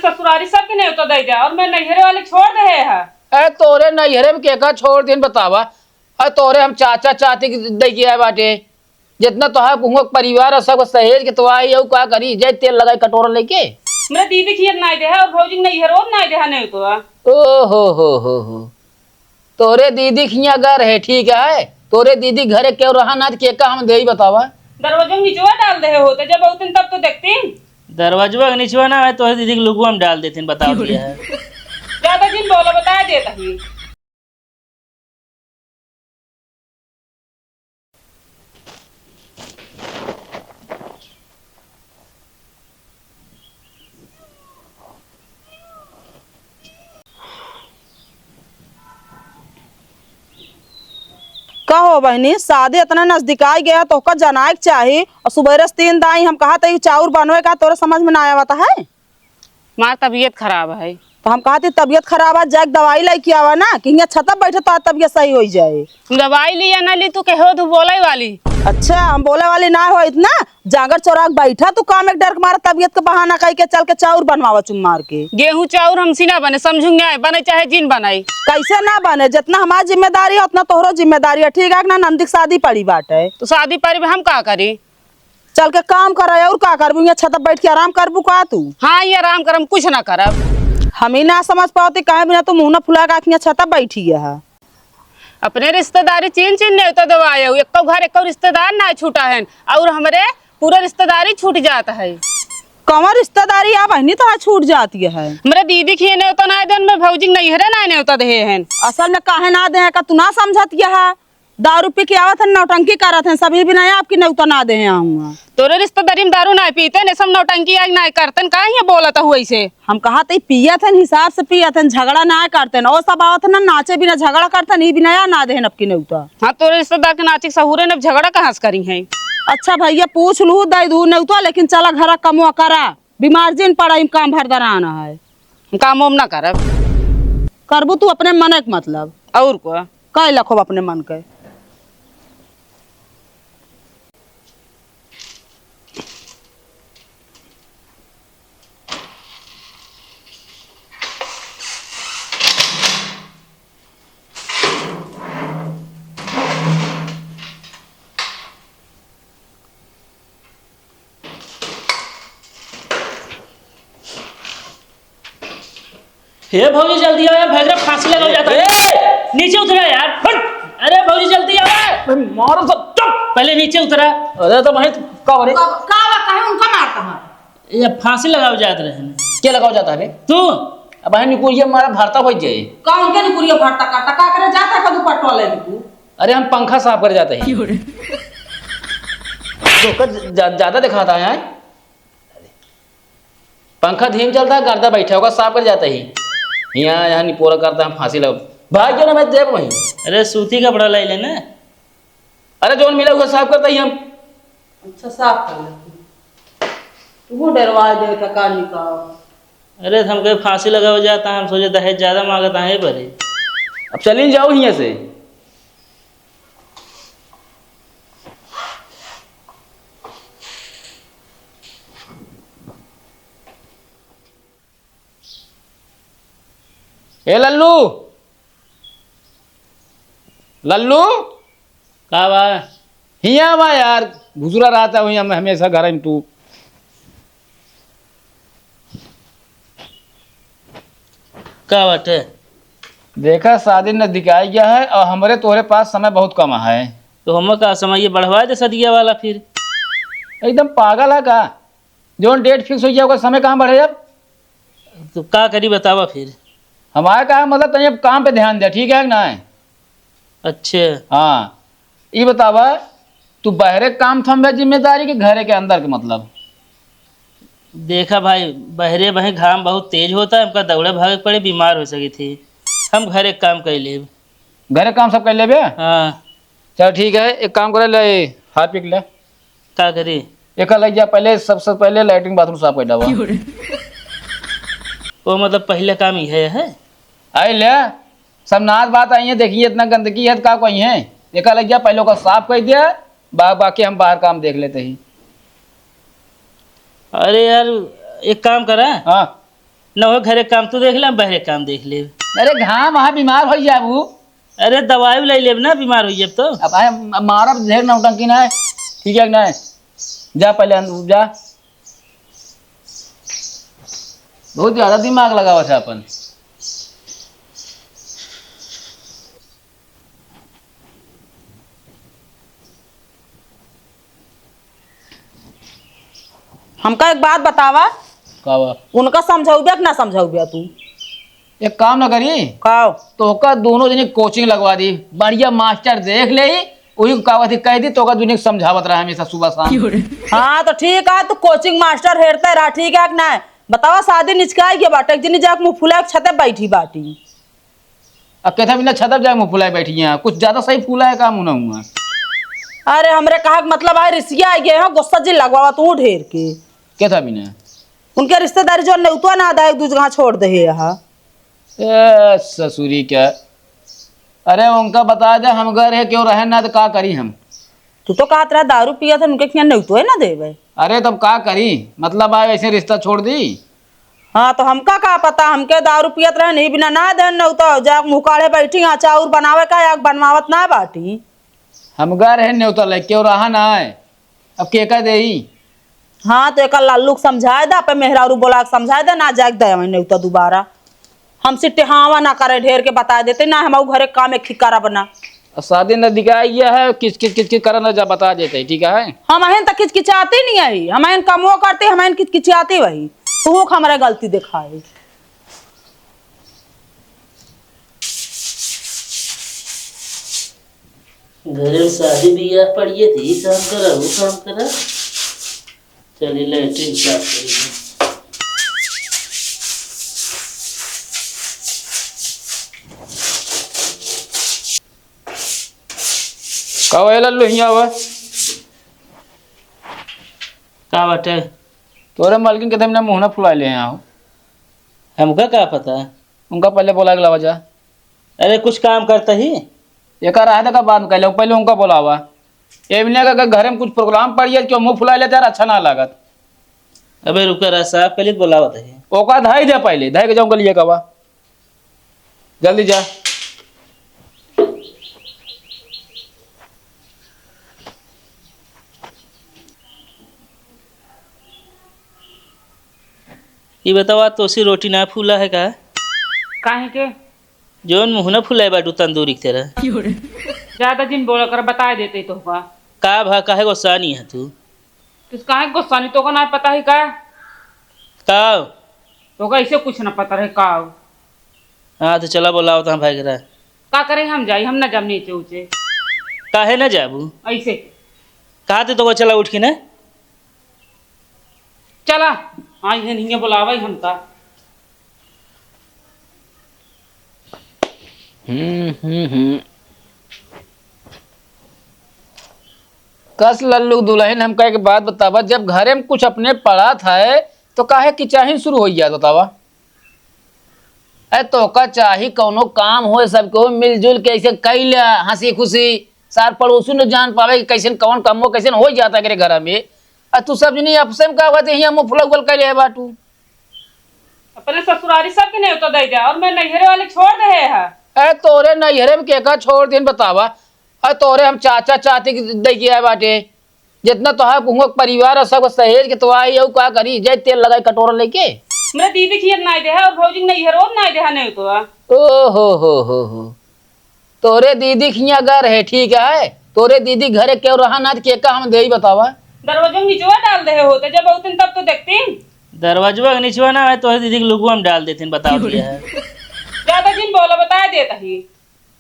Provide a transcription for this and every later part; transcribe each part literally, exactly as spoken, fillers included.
ससुरारी सबके नेवता दे दे और मैं नैहरे वाले छोड़ दे है। अरे तोरे नैहरे में केका छोड़ दिन बतावा? अरे तोरे हम चाचा चाची के दे के आए बाटे। जितना तोहार हुआ परिवार और सबको सहेज के तो आई, यू का करी, जय तेल लगाई कटोरा लेके। मेरे दीदी खियत नाय दे है और भौजी के नैहरो में नाय दे है नेवता। ओ हो हो हो हो। तोरे दीदी खिया घर है, ठीक है। तोरे दीदी घरे केहू रहा ना, तो केका हम देई बतावा? दरवाजो में निचवा डाल दे होते, जब होते तब तो देखती। दरवाजवा के निचवा ना है, तोरे दीदी के लुगवा में डाल देते, बताओ दिया है। ज्यादा जिन बोलो, बता देता ही। का हो बहिनी, शादी इतना नजदीक आ गया, तोहका जनाए के चाही। और सुबेरे से तीन दाई हम कहा तई चाउर बनवे का, तोरे समझ में ना आवत है। हमार तबीयत खराब है। तो हम कहा थी तबीयत खराब है, जाके दवाई लेके आवा ना, कि हियाँ छतप बैठे तो तबीयत सही हो जाए। दवाई लिया ना ली, तू केहो तू बोले वाली। अच्छा, हम बोले वाली ना हो इतना, जांगर चोरा के बैठा तू, काम एक डर के मारा तबीयत के बहाना कह के चल के चाउर बनवावा चुम मार के। गेहूं चाउर हमसे ना बने, समझू ना, बने चाहे जिन बनाई। कैसे ना बने? जितना हमार जिम्मेदारी है उतना तोहरो जिम्मेदारी है, ठीक है कि ना? नंदी के शादी पड़ी बाटे। तो शादी पड़ी हम का करी? चल के काम कर, और का करबू? यहाँ छत पर बैठ के आराम करबू का तू? हाँ, ये आराम करम, कुछ ना करब। हम ही ना समझ पावती काहे बिना तू मुंह ना फुला के आखियाँ छत पर बैठी है। अपने रिश्तेदारी चीन चीन नेवता देवाए हो, एको घर एको रिश्तेदार ना छूटा है, और हमरे पूरा रिश्तेदारी छूट जाता है। कौन रिश्तेदारी आ बहिनी तो छूट जाती है? हमरे दीदी के नेवता ना देन, में भौजी के नैहरे ना नेवता दे हैं। असल में काहे ना दे हैं का तू ना समझत यह है? दारू पी के आवत हन, नौटंकी करत हन, सभी बिना आपकी नेवता ना दे आऊँगा। तोरे रिश्तेदारी में दारू ना पीते ने, सब नौटंकी आज ना करतन, काहे ये बोलत हु ऐसे? हम कहा तई पियत हन, हिसाब से पियत हन, झगड़ा ना करतन, और सब आवत हन नाचे बिना झगड़ा करतन, ई बिना या ना देहन अब की नेवता। हाँ, तोरे रिश्तेदार के नाचे के सहूरे ने, अब झगड़ा कहाँ से करी हैं? अच्छा भैया, पूछ लू, दे दू नेवता, लेकिन चला घरा कमवा करा। बीमार जिन पड़ा, इम काम भर दराना है। हम काम वाम ना करब। करबू तू अपने मने के मतलब। और को? कह लखो अपने मन के। हे भौजी, जल्दी आओ यार, भैंस फांसी लगाओ जाता है। ए! नीचे उतरा यार, हट। अरे भौजी, जल्दी आओ यार। अरे मारो सब, चुप। पहले नीचे उतरा। अरे तो भाई, का हो रे? का, का बा, काहे उनका मारता है? ये फांसी लगाओ जात रहे हैं। क्या लगाओ जाता है बे? तू। अब भाई निकुरिया मारा भरता हो जाए। का उनके निकुरिया भरता का, का करे जाता का दुपट्टा ले तू? अरे हम पंखा साफ करे जाते हैं। तो का ज-, जा-, ज्यादा दिखाता है, हैं? पंखा धीम चलता है, गर्दा बैठा होगा, साफ कर जाता ही। यहाँ, यहाँ निपोरा करता है, फांसी लगा। भाग जाओ ना, मैं जेब वहीं। अरे सूती कपड़ा लाई ले ना। अरे जौन मिला हुआ साफ करता ही हम। अच्छा, साफ कर लेते हैं। तू डरवा दे तो का निकाल। अरे तो हमके फांसी लगावा जाता है, हम सोचे दहेज ज्यादा मांगता है, ये भरे। अब चलिन जाओ हियां से। ए लल्लू, लल्लू, का बा? हिया बा यार, घुसरा रहता हुई हम हमेशा घर में तू। का बाटे? देखा, शादी नजदीक आ गया है और हमरे तोहरे पास समय बहुत कम है। तो हम का समय ये बढ़वा दे सदिया वाला फिर? एकदम पागल है का? जौन डेट फिक्स हो गया, ओकर समय कहाँ बढ़े अब? तो का करी बतावा फिर? हमारे कहा मतलब, तनी अब काम पे ध्यान दे, ठीक है कि ना? अच्छा। हाँ, ई बतावा, तू बहरे काम थम्बे जिम्मेदारी के घरे के अंदर के मतलब? देखा भाई, बहरे बहे घाम बहुत तेज होता है, हमका दौड़े भागे के पड़े, बीमार हो सकी थी। हम घरे काम कर लेब। घरे काम सब कर लेबे? हाँ। चल ठीक है, एक काम करे, ले हाथ पिक ले। का करी? एका लग जा, पहले, सबसे पहले लैट्रिन बाथरूम साफ कर डावा। ओ, मतलब, पहले काम इहे है? आई ले, सब नाच बात आई है, देखिए, इतना गंदगी है, तो का कोई है? एका लग जा, पहले ओका साफ कर दिया, बा-, बाकी हम बाहर काम देख लेते ही। अरे यार, एक काम करा। हाँ। न हो घरे काम तू देख ले, हम बहरे काम देख लेब। अरे घाम वहाँ बीमार होइ जाबू। अरे दवाई ले लेब ना, बीमार होइ जाब तो। अब आए मारब ढेर नौटंकी ना है, ठीक है कि ना? जा पहले अंदर जा। बहुत ज्यादा दिमाग लगावा था अपन। हमका एक बात बतावा। का बा? उनका समझाउबे कि ना समझाउबे तू? एक काम ना करी। का? तोहका दोनों जने कोचिंग लगवा दी, बढ़िया मास्टर देख लेई, वही का कहती कह दी, तोहका दुनिया के समझावत रहा हमेशा सुबह शाम। हाँ तो ठीक है, तू कोचिंग मास्टर हेरते रहा, ठीक है कि ना? बतावा, शादी निचकाई के बाटे, एक जनी जाके मुँह फुला के छते बैठी बाटी। अब केथा बिना छतप जाए मुँह फुलाए बैठी हैं, कुछ ज्यादा सही फूला है का मुँह ना हुआ? अरे हमरे कहा के मतलब है रिसिया आ गए हो, गुस्सा जी लगवावा तू ढेर के। केथा बिना? उनके रिश्तेदारी जो नेउतवा ना आदा एक दूसरे कहाँ छोड़ दे है यहाँ। ए ससुरी क्या, अरे उनका बता दे हम घर है क्यों रहे ना तो का करी हम। तू तो कहत रहा दारू पिया था उनके क्या नेउतवा ना देवे। अरे तब का करी, मतलब आए ऐसे रिश्ता छोड़ दी। हाँ, तो हमका का पता, हमके दारू पियत रहे, नहीं बिना ना देन, नहीं तो जा मुँह काढ़े बैठी, यहाँ चाउर बनावे का, या बनवावत ना बाटी। हम गा रहे न्योता लेके और रहा ना है, अब के का देई? हाँ, तो एका लल्लू के समझाए दे, अपन मेहरारू बोला के समझाए दे, ना जाए दे वहीं न्योता दोबारा। हमसे टेहावा ना करे, ढेर के बता देते ना, हम घरे काम एक ही करब ना। आ, शादी नजदीक आ गया है, किच किच किच किच करन जा बता देते, ठीक है? हम अहन त किचकिचाते नहीं आई, हम अहन कमो करते, हम अहन किचकिचाते वही। तू हमारा गलती दिखाए। घरे में शादी बियाह पड़िए थी, ई काम करा, वो काम करा। चली लैट्रिन साफ करी। का भइल लल्लू, हियाँ आवा। का बाटे? तोरे मालकिन के तमने मुँह ना फुलाए ले यहाँ हो। हमका का पता? उनका पहले बोला के लावा जा। अरे कुछ काम करता ही। एका रहा देखा बाद में कहले, पहले उनका बोलावा। एमने का, का घरे में कुछ प्रोग्राम पड़ गया, क्यों मुँह फुलाए लेते यार, अच्छा ना लागत। अबे रुका रहा, साफ पहले बोलावत है। ओका धाई दे पहले, धाई के जाऊँ गलिए का बा। जल्दी जा। ई बतावा, तोसी रोटी ना फूला है का? काहे के? जौन मुँह ना फुलाए बाटू तंदूरी की तरह। ज्यादा जिन बोला कर, बताए देते तोहका। का भा, काहे गुस्सानी है तू? तू काहे गुस्सानी, तोहका ना पता है का? का? तोहका ऐसे कुछ ना पता रहे का? हाँ, तो चला बोलाओ तो हम भाई करा। का करे हम जाई, हम ना जाब नीचे ऊँचे। काहे ना जाबू? ऐसे। कहा थे तो चला उठ के ना। चला, आई है नहीं बुलावा ही हमका। हम्म, हम्म, हम्म। कस लल्लू दुल्हन, हमका एक बात बतावा, जब घरे में कुछ अपने पड़ा था, तो काहे किचाहिन शुरू हो गया, बतावा? ए, तोका चाही कौनो काम होए, सबके हो मिलजुल के ऐसे कई ले, हँसी खुशी, सार पड़ोसी न जान पावे कि कैसन कौन कमो कैसन हो जाता है एकरे घर में। आ तू सब जनी आपसे में का बात हियाँ मुँह फुला उगल कैले है बाटू। अपने ससुरारी सबके नेवता दे दे और मैं नैहरे वाले छोड़ दे है। ए, तोरे नैहरे में केका छोड़ दिन बतावा। अरे तोरे हम चाचा चाची के दे के आए बाटे। जितना तोहार हुआ परिवार और सब सहेज के तो आई, यू का करी, जाए तेल लगाई कटोरा लेके। मेरे दीदी खियत नाई दे है और भौजी नहीं है, रोज नाई दे है, नहीं तो आ। ओ हो हो हो हो। तोरे दीदी खिया घर है, ठीक है, तोरे दीदी घरे क्यों रहा ना, के का हम देई बतावा। दरवाजा में निचवा डाल दे होते, जब होते तब तो देखती। दरवाजा के निचवा ना है, तोरे दीदी के लुगवा में डाल देते, बताओ दिया है। ज्यादा जिन बोला, बता देता ही।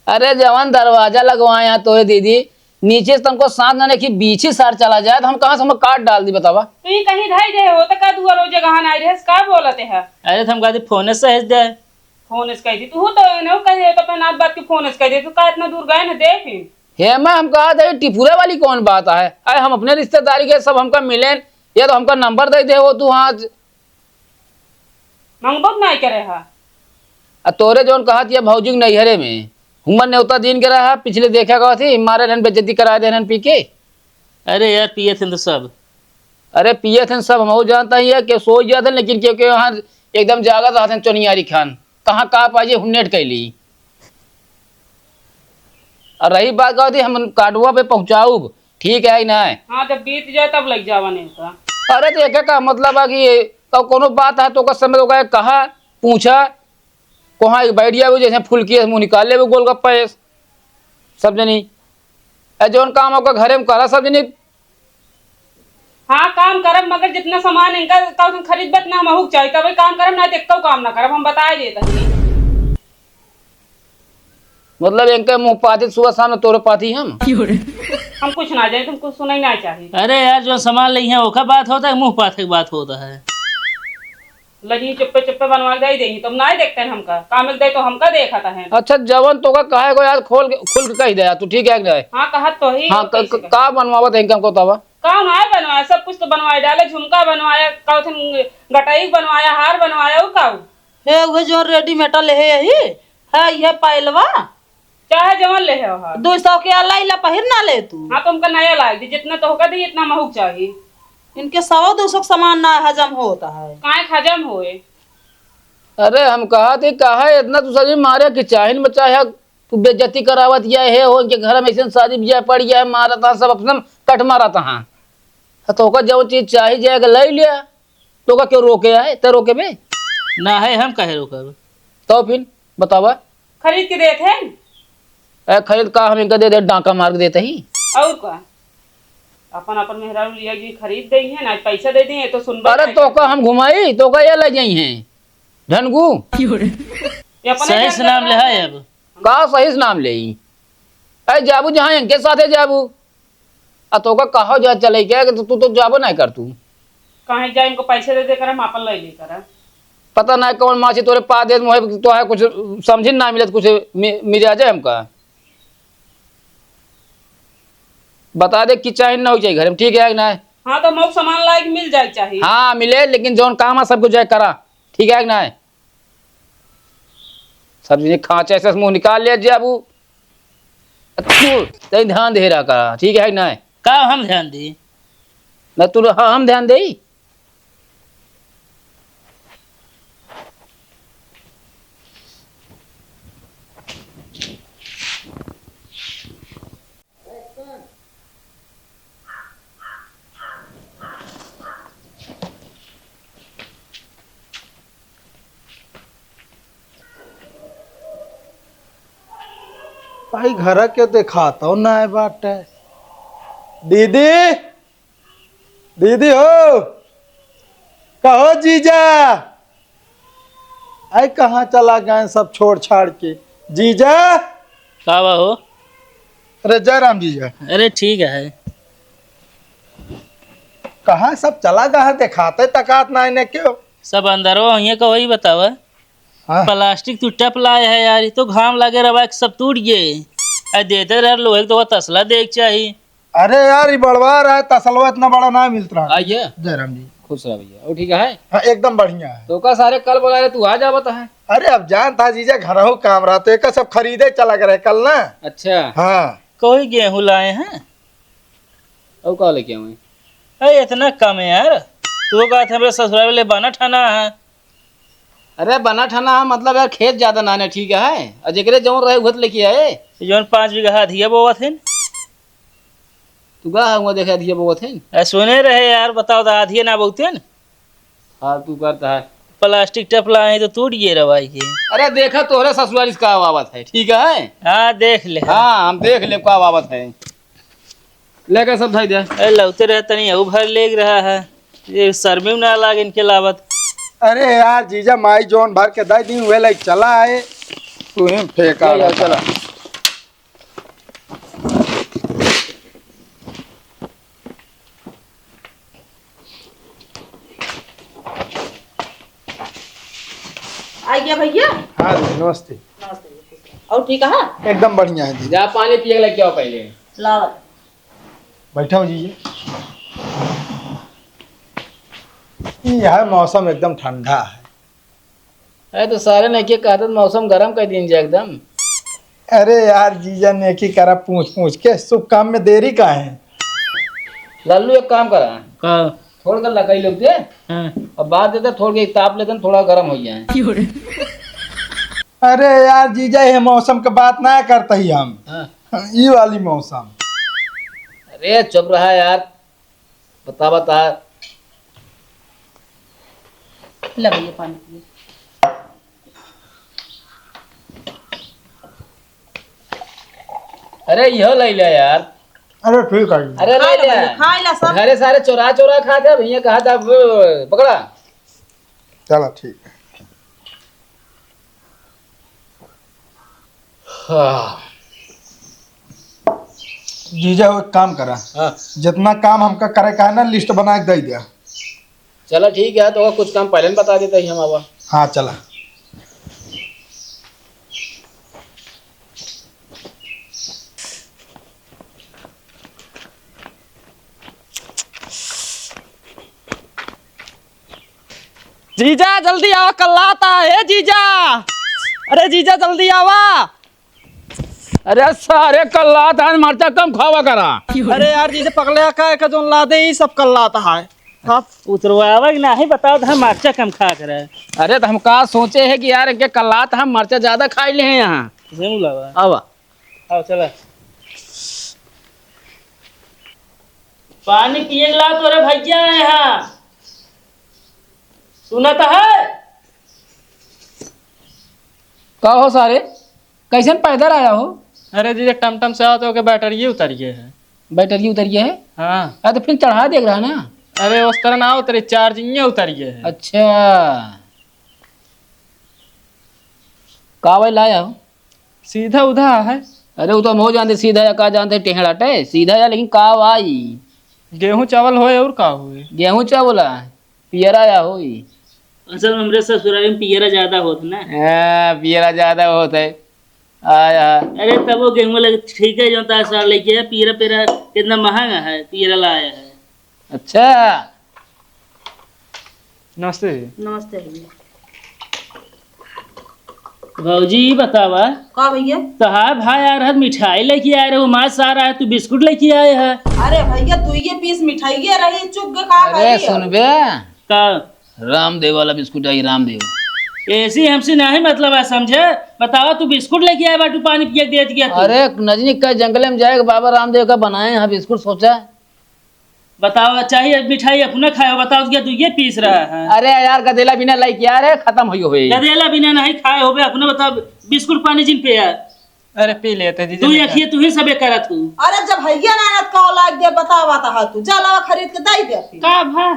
अरे जवन दरवाजा लगवाए यहाँ तोरे दीदी, नीचे से तनको साथ ना कि बीच ही सार चला जाए, तो हम कहाँ से हम काट डाल दी बतावा? तू ही कहीं ढाई रहे हो, तो का दुआ रोजे गहन आई रहे, का बोलते है? अरे तो हम कहते फोन से सहेज दे। फोन से कह दी, तू तो इन्हें कह दे, तो अपने नाथ बात की फोन से कह दे, तू का इतना दूर गए ना देख। हे मैं हम कहा दे, टिपुरे वाली कौन बात है? अरे हम अपने रिश्तेदारी के सब हमका मिलेन, या तो हमका नंबर दे दे हो तू आज। मंगबो नाई करे हा। आ तोरे जौन कहत ये भौजी के नैहरे में, हुआं नेवता दिन के रहा, पिछले देखा कहत ही, मारे रहन बेइज्जती करा दे रहन पी के। अरे यार, पिए थे तो सब। अरे पिए थे सब, हम जानता ही है कि सो गया था, लेकिन क्योंकि यहाँ एकदम जागत रहत हैं चोनियारी खान, कहाँ का पाइजे हुन्नेट कैली। और रही बात कहती हम कार्डवा पे पहुँचाऊब, ठीक है कि नहीं? हाँ, जब बीत जाए तब लग जावा नहीं तो। अरे तो एके का मतलब है कि ये तो कोनो बात है तो ओकर समय तो ओकरा कहा, पूछा, कोहाँ एक बैठ जावे जैसे फुलकी मुँह निकाल लेवे गोलगप्पा ऐस। सब जनी, ए जौन काम आपका घरे में करा सब जनी। हाँ, काम करब, मगर जितना सामान इनका का तुम खरीदबे ना हमहू के चाही, तबे काम करब, ना तो एक्को काम ना करब, हम बताए देत हनी। मतलब इनके मुँह पाती सुबह शाम तोरे पाती हम। हम कुछ ना जाए, तुमको सुनाई ना चाही। अरे यार, जो सामान लई है ओका बात होता है, मुँह पाथे के बात होता है। लगी चुप्पे चुप्पे बनवा दे देही, तुम ना देखते हैं हमका, काम मिलते तो हमका देखा था है। अच्छा, जवन तोका कहे को यार खोल के, खुल के कह दे यार, तू ठीक है कि नहीं? हाँ, कहत तो ही, हाँ, क-, कैसे क-, कहे? का बनवावत है इनका को तब? का ना बनवाया, सब कुछ तो बनवाया, डाले झुमका बनवाया, का उठन गटाई बनवाया, हार बनवाया, वो का? हे, उहे जो रेडीमेड ले है यही, है यह पायलवा। चाहे जवन ले हो, हाँ। दो सौ के अलाई ला पहिर ना ले तू। हाँ, तो हमका नया लाग दी, जितना तोहका दी, इतना महूक चाही। इनके सौ दो सौ के सामान ना हजम होता है। काहे हजम होए? अरे, हम कहा थे, काहे इतना तू सजी मारे कि चाहिन बच्चा है, तू बेइज्जती करावत या है हो, इनके घर में ऐसे शादी ब्याह पड़ गया है, मारत हाँ, सब अपने कट मारत हाँ। हाँ, तो ओकर जवन चीज चाही जाए के लाई लिया, तो ओका क्यों रोके आए? ते रोके बे? ना है, हम काहे रोकब? तो फिर बतावा। खरीद के देत हैं। ए, खरीद का हम इनका दे दे, डांका मार के देते ही। और का? अपन, अपन मेहरारू लिया जी खरीद दे हैं, ना पैसा दे दे हैं, तो सुनबे अरे नहीं तो करते। का हम घुमाई, तो का ये ले जाई हैं? ढनगू। ये अपने सही से नाम ले है अब। का सही से नाम ले? ए, जाबू जहाँ इनके साथे जाबू। आ तोका कहो जा चले के कि तू, तू तो जाबो नहीं कर तू। काहे जाए, इनको पैसे दे दे कर, हम आपन ले ले कर। पता नहीं कौन माछी तोरे पा दे, मुहे तो है कुछ समझी ना मिलत, कुछ मि-, मिजाज है हमका। बता दे कि चाहे ना हो जाए घर में, ठीक है कि नहीं? हाँ, तो मौक सामान लायक मिल जाए चाहिए। हाँ, मिले, लेकिन जौन काम है सबको जाए करा, ठीक है कि नहीं? सब जने खांचे से मुंह निकाल ले जाबू। तू तई ध्यान दे रहा का, ठीक है कि नहीं? का हम ध्यान दी? ना तू, हाँ, हम ध्यान देई। भाई, घर के देखातो नाय बाटे। दीदी, दीदी हो, कहो जीजा। आई कहाँ चला गए सब छोड़ छाड़ के? जीजा। का बा हो? अरे जय राम जीजा। अरे ठीक है। कहाँ सब चला गए, देखाते तकात ना इन्हें क्यों? सब अंदरवा हुइये का वही बतावा। हाँ। प्लास्टिक तू टप लाए है यार, ये तो घाम लागे रवा के सब टूट गए। आ देते रह लोहे के तो वो तसला देख चाही। अरे यार, ये बड़वा रहा है, तसलवा इतना बड़ा ना मिलत रहा। आइए। जय राम जी। खुश रह भैया। और ठीक है? हाँ, एकदम बढ़िया है। तो का सारे कल बोला रहे, तू आ जावत है। अरे अब जानता जीजा, घरहू काम रहा, तो एक सब खरीदे चला गए कल ना। अच्छा। हाँ। कोई गेहूं लाए हैं? और का लेके आवे? अरे इतना कम है यार। तू कहा था मेरे ससुराल वाले बना ठाना है। अरे बना ठाना है, मतलब यार खेत ज्यादा ना है, ठीक है? और जेकरे जौन रहे उहत लेके आए। जौन पाँच बीघा अधिया बोवत है। तू गा हुआ देखे अधिया बोवत है। ए, सुने रहे यार, बताओ तो अधिया ना बोते हैं। फालतू करता है। प्लास्टिक टप लाए तो टूट गए रवाई के। अरे देखा तोहरे ससुराल इसका आवत है, ठीक है? हाँ, देख ले। हाँ, हम देख ले का आवत है। लेकर सब धई दे। ए, लौते रहे तनी अउ भर लेग रहा है। ये शर्मी में ना लागे इनके लावत। अरे यार, जीजा माई जौन भर के दे दी, वे लाइक चला आए। तू ही फेंका ले जाओ, रहा। चला। आ गया भैया। हाँ जी, नमस्ते। नमस्ते जी, खुश रहो। और ठीक है? एकदम बढ़िया है जी। जा पानी पिए लेके आओ पहले। लाओ। बैठो जी। ये है मौसम एकदम ठंडा है। अरे तो सारे ने के कहते मौसम गरम कर दीन जा एकदम। अरे यार जीजा नेकी करा पूछ पूछ के, शुभ काम में देरी का है? लल्लू एक काम करा। का? थोड़ कर लगाई लेते। हाँ। अब बाद देते, थोड़ के ताप लेते, थोड़ा गरम हो जाए। अरे यार जीजा, ये मौसम के बात ना करता ही हम। हाँ। ई वाली मौसम। अरे चुप रहा यार, बता बता। ले भैया पानी पिए। अरे इहो ले ले यार। अरे ठीक है। अरे ले खाए ले। ला भैया, खाए ला सब। घरे सारे चोरा चोरा खात है भैया, कहा था अब पकड़ा। चला ठीक है। हाँ। जीजा, वो एक काम करा। हाँ। जितना काम हमका करे का है ना, लिस्ट बना के दे दिया। चला ठीक है, तो कुछ काम पहले न बता देता ही हम आवा। हाँ, चला। जीजा, जल्दी आवा, कल्लात है, ए जीजा। अरे जीजा, जल्दी आवा। अरे सारे, कल्लात है, मरचा कम खावा करा। अरे यार, जीजा पकड़े का है, का जोन ला दे, ई सब कल्लात है। हाँ। उतरवावा कि नाही, बताओ तो, हम मरचा कम खा करे। अरे तो हम का सोचे है कि यार, इनके कल्लात हम मरचा ज्यादा खाई ले हैं यहाँ। नहीं बुलावा। आवा। आओ, चला। पानी पिए ला तोरे भैया आए हैं। सुनत है? का हो सारे, कैसन पैदल आया हो? अरे जीजा, टमटम से आओ तो ओके बैटरिये उतर गए है। बैटरिये उतर गए है? हाँ। अरे तो फिर चढ़ा देख रहा ना। अरे उस तरह ना उतरे, चार्जिंग उतर गए है। अच्छा। का भाई लाया हो? सीधा उधा है। अरे, वो तो हम हो जानते सीधा या का जानते, टेढ़ा टे, सीधा या, लेकिन का भाई? गेहूं चावल होए और का होए? गेहूं चावल है, पियरा या होई। असल में हमरे ससुराल में पियरा ज्यादा होत ना। हाँ, पियरा ज्यादा होत है। आया। अरे, तब वो गेहूं लग ठीक है, जो तार सार लेके है, पियरा, पियरा कितना महंगा है, पियरा लाया है। अच्छा। नमस्ते जी। नमस्ते भैया। भौजी, ई बतावा। का भैया? तहार भाई आ रहा, मिठाई लेके आए रहे, वो मार सारा है, तू बिस्कुट लेके आए है। अरे भैया, तू ये पीस मिठाई ये रही, चुग के का अरे करी है? सुनबे, का? रामदेव वाला बिस्कुट आई, रामदेव। ऐसी हमसे नहीं मतलब है, समझे? बतावा, तू बिस्कुट लेके आए बाटू, पानी पिए के देत गया तू। अरे नजनी का जंगले में जाए, बाबा रामदेव का बनाए हैं बिस्कुट, सोचा। बताओ, चाहे मिठाई अपना खाए हो, बताओ, क्या तू ये पीस रहा है? अरे यार, गदेला बिना लाई क्या रे, खत्म होई होई। गदेला बिना नहीं खाए होबे, अपना बताओ, बिस्कुट पानी जिन पे यार। अरे पी लेते जीजा, तू ये मिठाई। खिए, तू ही सबे करत हूँ। अरे जब भैया ना आनत का औलाद दे, बतावा ता तू, जा लावा खरीद के दाई दे फिर। का भा?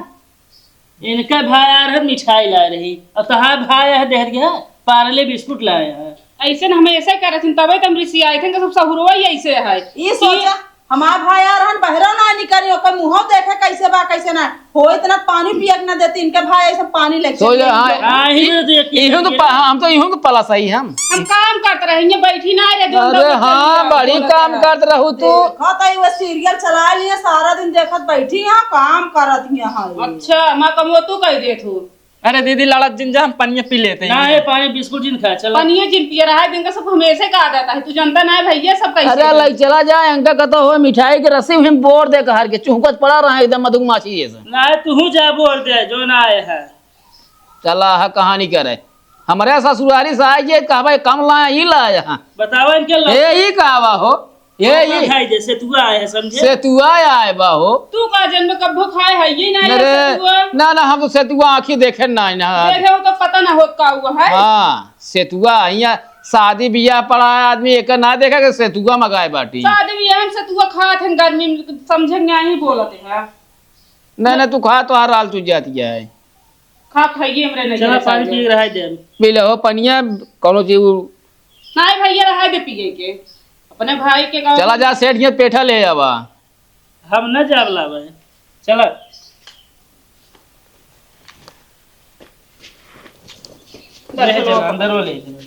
इनका भाई आ रहा मिठाई ला रही, और तहार भाई है देहर गया पार्ले बिस्कुट लाया है। ऐसे न हम ऐसे करत हन, तबे त हम रिसियाए थे, इनका सब सहुरवा ही ऐसे है। ई सोचा, हमार भाई आ रहन बहरा ना निकली, ओकर मुंह देखे कैसे बा, कैसे ना। हो इतना पानी पियक ना देती, इनके भाई ऐसे पानी लेके सो जा, हाँ। आ ही ना देती इहन तो है। पा-, हम तो इहन तो पला सही हम। हम काम करत रहे, ये बैठी ना रहे, जो अरे लोग हाँ, चली बड़ी जाओ। काम करत रहू तू। देखत है वो सीरियल चला लिए, सारा दिन देखत बैठी यहाँ, काम करत यहाँ है। अच्छा, माँ कमो तू कह दे तू। अरे दीदी, लड़त जिन जा, हम पनिया पी लेते हैं। ना, ये पानी बिस्कुट जिन खा, चलो। पनिया जिन पिए रहा है, दिन का सब हमेशा का आदत है, तू जानता ना है भैया, सब कैसे अरे हैं। लाई चला जाए, अंका कहता हो मिठाई के रस्सी में बोर दे कहर के, चुहकत पड़ा रहा है एकदम मधुमाछी जैसे। ना, तू जा बोर दे, जो ना आए है। चला है कहानी करे, हमारे ससुरारी से आए ये कहबे कम लाए, ई लाए हैं। बताओ इनके लो। ए, ई कहवा हो? ये, ये खाए जे सेतुआ आए है, समझे? सेतुआ आए बा हो। तू का जन्म कब्बो खाए है, ये ना ना ये रे, सेतुआ? ना, ना, हम तो सेतुआ आँखी देखे ना, ना। देखे हो तो पता ना होत का हुआ है। हाँ, सेतुआ, यहाँ शादी बियाह पड़ा है, आदमी एक ना देखा कि सेतुआ मगाए बाटी। शादी बियाह हम सेतुआ खात हैं गर्मी में, समझे नहीं बोलत है। नहीं, नहीं, तू खा तो हर हाल तू जाती है। खा खाइए हमरे नहीं चला, पानी पी के रहा दे। पी ले हो पनिया, कौनो चीज। नहीं भैया, रहा दे पिए के। अपने भाई के गाँव चला जा, सेठ के पेठा ले आवा। हम न जाब लावे। चला। ले चला, अंदर वो ले चला।